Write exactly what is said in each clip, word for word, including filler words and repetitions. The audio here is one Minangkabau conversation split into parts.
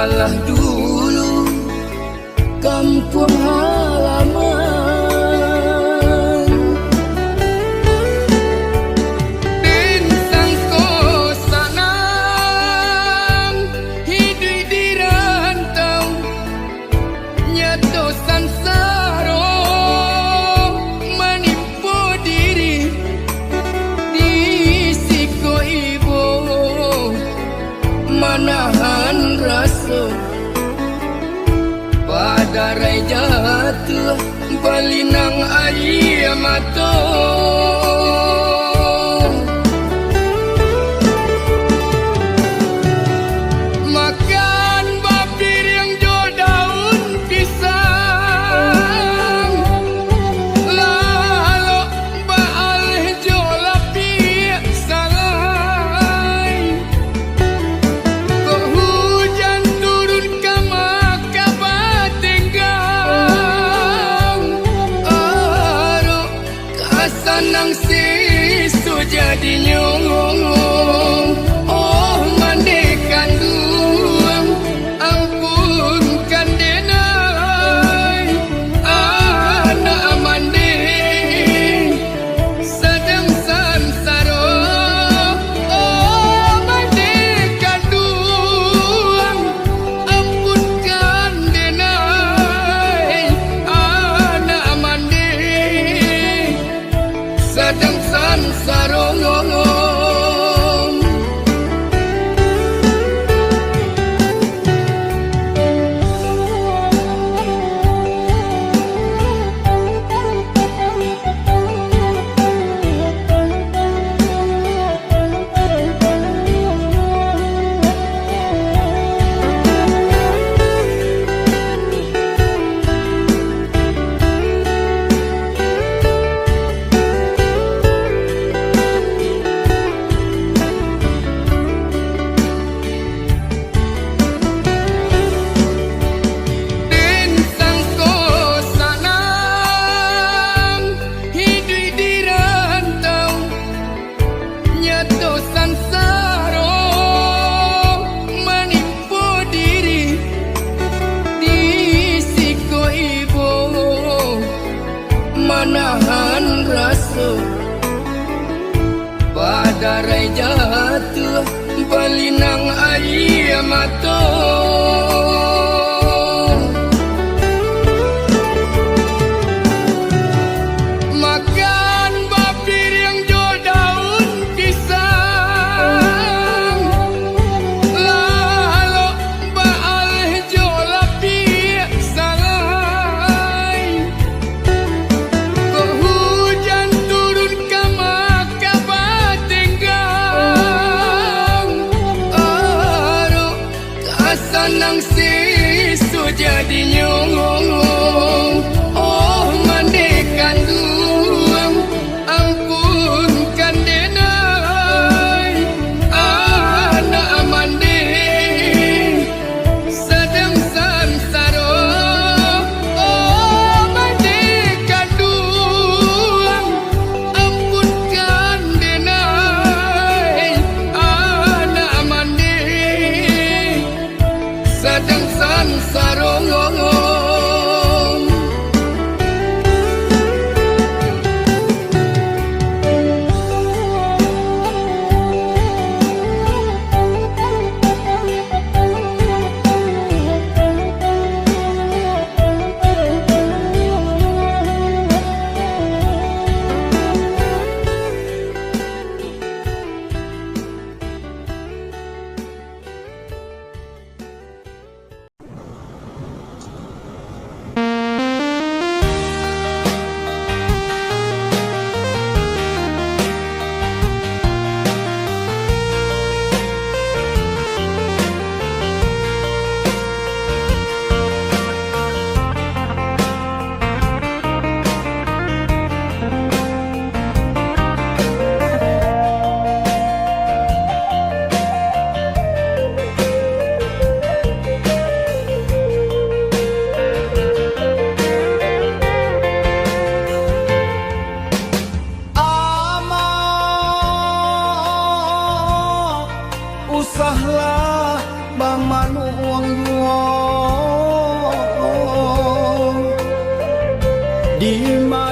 Lah dulu kampuang halaman. Den sangko sanang hiduik di rantau, nyato sansaro manimpo diri di siko ibo. Manahan raso, badarai jatuah, balinang aia mato. Makan bapiriang jo daun pisang, lalok baaleh jo lapiak salai. Kok hujan turun ka maka batenggang, arok ka sanang siso jadinyo. Oh, mande kanduang, ampunkan den ai, anak mande sadang sansaro. Oh, mande kanduang, ampunkan den ai, anak mande sadang sansaro. Den sangko sanang hiduik di rantau, nyato sansaro manimpo diri di siko ibo. Manahan raso, badarai jatuah, balinang aia mato. Makan bapiriang jo daun pisang, lalok baaleh jo lapiak salai. Kok hujan turun ka maka batenggang, arok ka sanang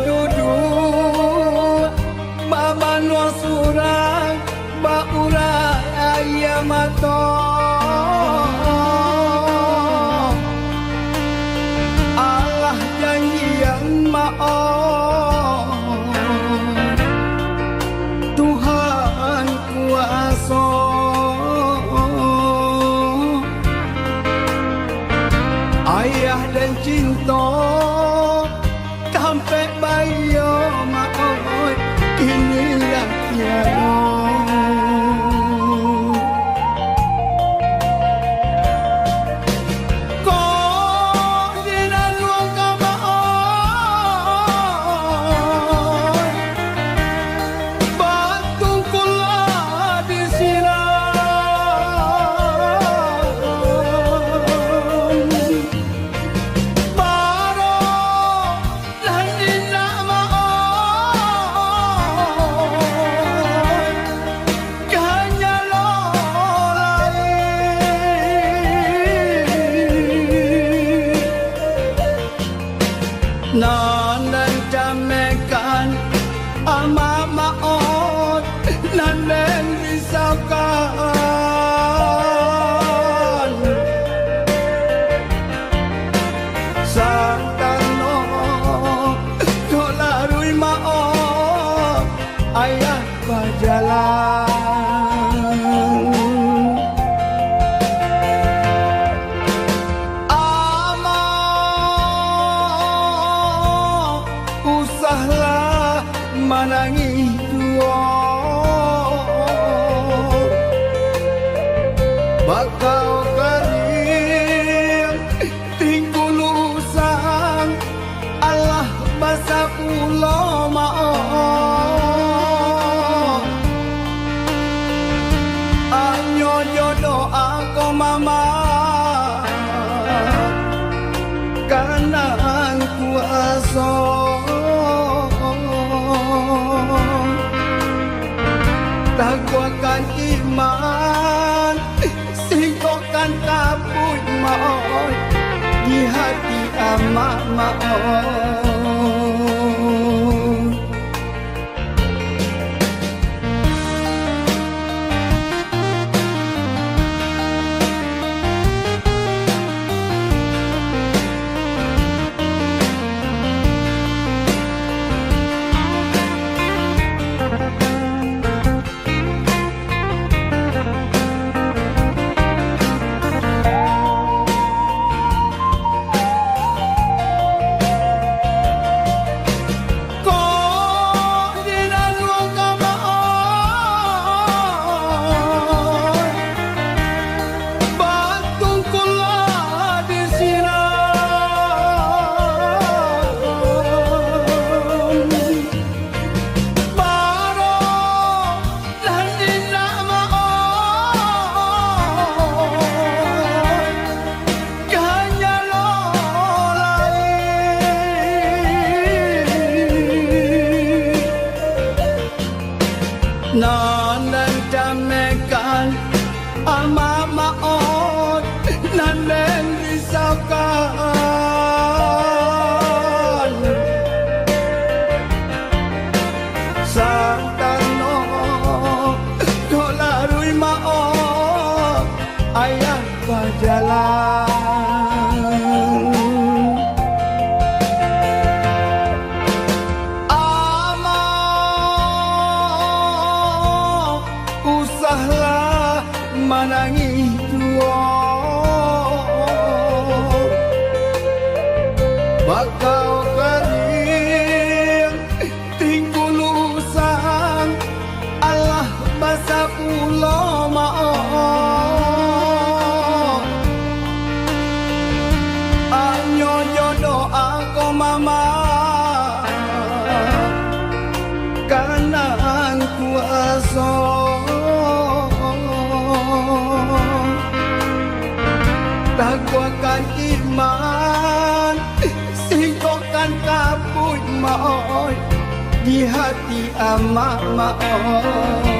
Duduak babanuang surang, baurai aia mato. Alah janjian maoh, Tuhan kuaso. Ayah den cinto, tampek baiyo, Mak oi, kini lah tiado. Kok di nan nuang ka, Mak oi, batungkulah di sinan. Baro nan indak, Mak oi, ka nyalo lai. Nan den camekan, amak, Mak oi, nan den risaukan. Santano dek laruih, Mak oi, ayah bajalan. Amak, usahlah manangih juo. Bakau kariang tingkulu usang, alah basa pulo, Mak oi. Anyo jo doa ko, Mama, ka nan kuaso. Taguahkan iman, singkokkan tapuik, Mak oi, di hati amak, Mak oi. Kok di nan nuang ka, Mak oi, batungkulah di sinan. Baro nan indak, Mak oi, ka nyalo lai. Nan den camekan, amak, Mak oi, nan den risaukan. Santano dek laruih, Mak oi, ayah bajalan. Amak, usahlah manangih juo. Bakau kariang tingkulu usang, alah basa pulo, Mak oi. Anyo jo doa ko, Mama, ka nan kuaso. Taguahkan iman, singkokkan tapuik, Mak oi, di hati amak, Mak oi.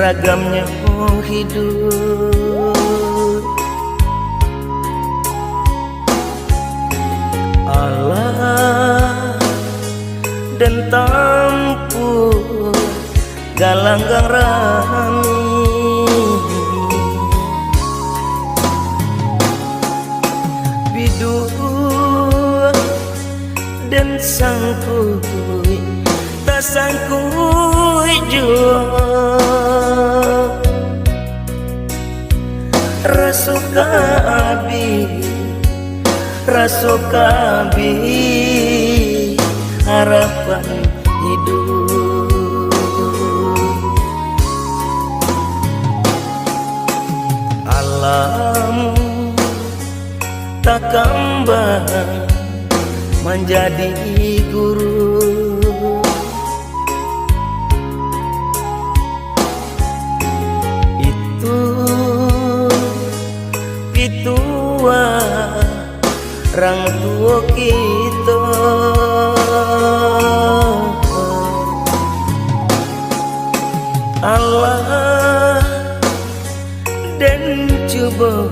Ragamnyo hiduik. Alam den tampuah galanggang rami. Biduak den sangkuik, tasangkuik juo. Raso ka abih, raso ka abih harapan hiduik. Alam takambang manjadi guru. Itu pituah rang tuo kito. Alah, den cubo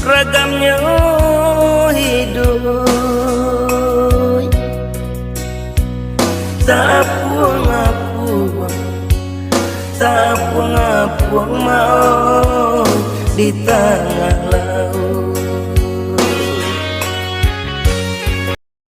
ragamnyo hiduik. Tapuang-apuang, tapuang-apuang mauik di tangah lauik.